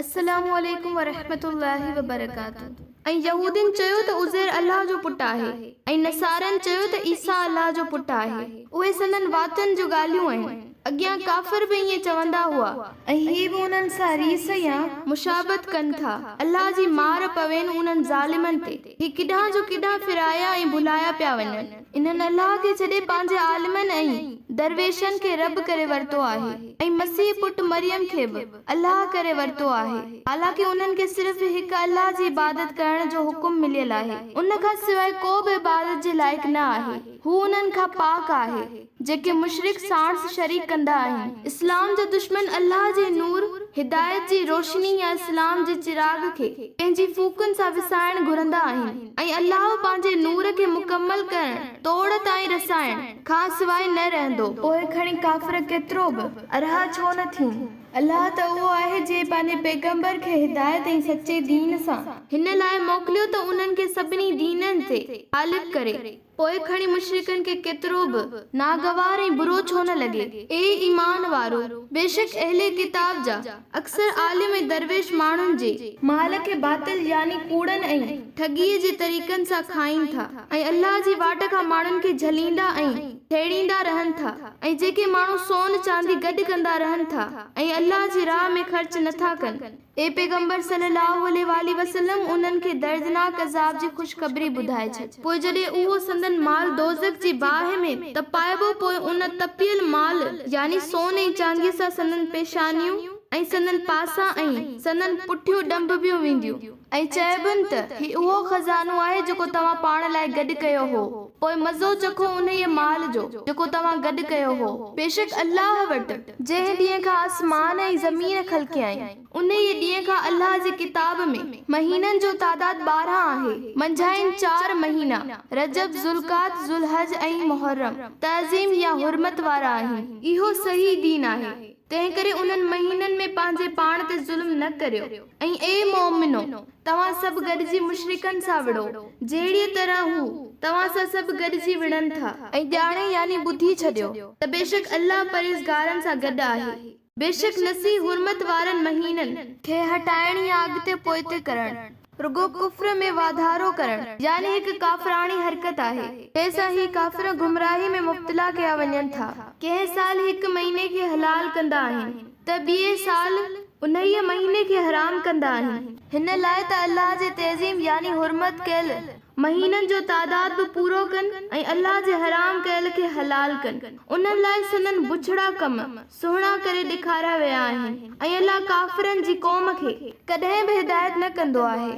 السلام عليڪم ورحمة الله وبرڪاته. ۽ يهودين چيو ته عزير الله جو پٽ آهي ۽ نصارن چيو ته عيسيٰ الله جو پٽ آهي. اهي سندن واتن جون ڳالهيون آهن. اڳيان ڪافر به ائين چوندا هئا. ۽ هي به انهن سان ريس يا مشابهت ڪن ٿا. الله جي مار پوين انهن ظالمن تي. هي ڪيڏانهن جو ڪيڏانهن ڦرايا ۽ ڀلايا پيا وڃن. انهن الله کي ڇڏي پنهنجي عالمن ۽ درويشن کي رب ڪري ورتو آهي ۽ مسيح پٽ مريم کي به. الله ڪري ورتو آهي، حالانڪه انهن کي صرف هڪ الله جي عبادت ڪرڻ جو حڪم مليل آهي، ان کان سواء ڪو به عبادت جي لائق نه آهي، هو انهن کان پاڪ آهي، جيڪي مشرڪ ساڻس شريڪ ڪندا آهن. اسلام جا دشمن الله جي نور، هدايت جي روشني يا اسلام جي چراغ کي پنهنجي ڦوڪن سان وسائڻ گهرندا آهن ۽ الله پنهنجي نور کي مڪمل ڪرڻ، توڙ تائين رسائڻ، کان سواء نه رهندو. پوء کڻي ڪافر ڪيترو به ارها ڇو نه ٿين. الله ته اهو آهي جنهن پنهنجي پيغمبر کي هدايت ۽ سچي دين سان هن لاء موڪليو ته انهن کي سڀني دينن تي غالب ڪري، پوء کڻي مشرڪن کي ڪيترو به ناگوار ۽ برو ڇو نه لڳي. اي ايمان وارو! بيشڪ اهل ڪتاب جا اڪثر عالم ۽ درويش ماڻهن جي مال کي باطل يعني ڪوڙن ۽ ٺڳيء جي طريقن سان کائين ٿا ۽ الله جي واٽ کان ماڻهن کي جهليندا ۽ ٿيڙيندا رهن ٿا. ۽ جيڪي ماڻهو سون چاندي گڏ ڪندا رهن ٿا ۽ الله جي راهه ۾ خرچ نه ٿا ڪن، اي پيغمبر صلّي اللّٰه عليه واٰله وسلّم انهن کي دردناڪ عذاب جي خوشخبري ٻڌائي ڇڏ. پوء جڏهن اهو سندن مال دوزخ جي باهه ۾ تپائبو پوء ان تپيل مال، يعني سون ۽ چانديء، سان سندن پيشانيون ۽ سندن پاسا ۽ سندن پٺيون ڏنڀبيون وينديون. ۽ چئبن ته، هي اهو خزانو آهي جيڪو توهان پاڻ لاء گڏ ڪيو هو، پوء مزو چکو انهيء مال جو، جيڪو توهان گڏ ڪيو هو، بيشڪ الله وٽ، جنهن ڏينهن کان آسمان ۽ زمين خلقيائين، انهيء ڏينهن کان الله جي ڪتاب ۾، مهينن جو تعداد 12 آهي، منجهائن چار مهينا، رجب، ذوالقعد، ذوالحج ۽ محرم، تعظيم يا حرمت وارا آهن. اهو صحيح دين آهي، تنهنڪري انهن مهينن ۾ پنهنجي پاڻ تي ظلم نه ڪريو. ۽ اي مؤمنو! توهان سڀ گڏجي مشرڪن سان وڙهو، جهڙيء طرح هو، توهان سان سڀ گڏجي وڙهن ٿا. ۽ ڄاڻي يعني ٻڌي ڇڏيو، ته بيشڪ الله پرهيزگارن سان گڏ آهي. بيشڪ نسي حرمت وارن مهينن. کي هٽائڻ يا اڳتي پوئتي ڪرڻ، رڳو ڪفر ۾ واڌارو ڪرڻ، يعني هڪ ڪافراڻي حرڪت آهي، جنهن سان هي ڪافر گمراهي ۾ مبتلا ڪيا وڃن ٿا. ڪنهن سال هڪ مهيني کي حلال ڪندا آهن، ته ٻئي سال انهيء مهيني کي حرام ڪندا آهن. هن لاء ته الله جي تعظيم يعني حرمت ڪيل مهينن جو تعداد به پورو ڪن ۽ الله جي حرام ڪيل کي حلال ڪن. انهن لاء سندن بڇڙا ڪم سهڻا ڪري ڏيکاريا ويا آهن ۽ الله ڪافرن جي قوم کي ڪڏهن به هدايت نه ڪندو آهي.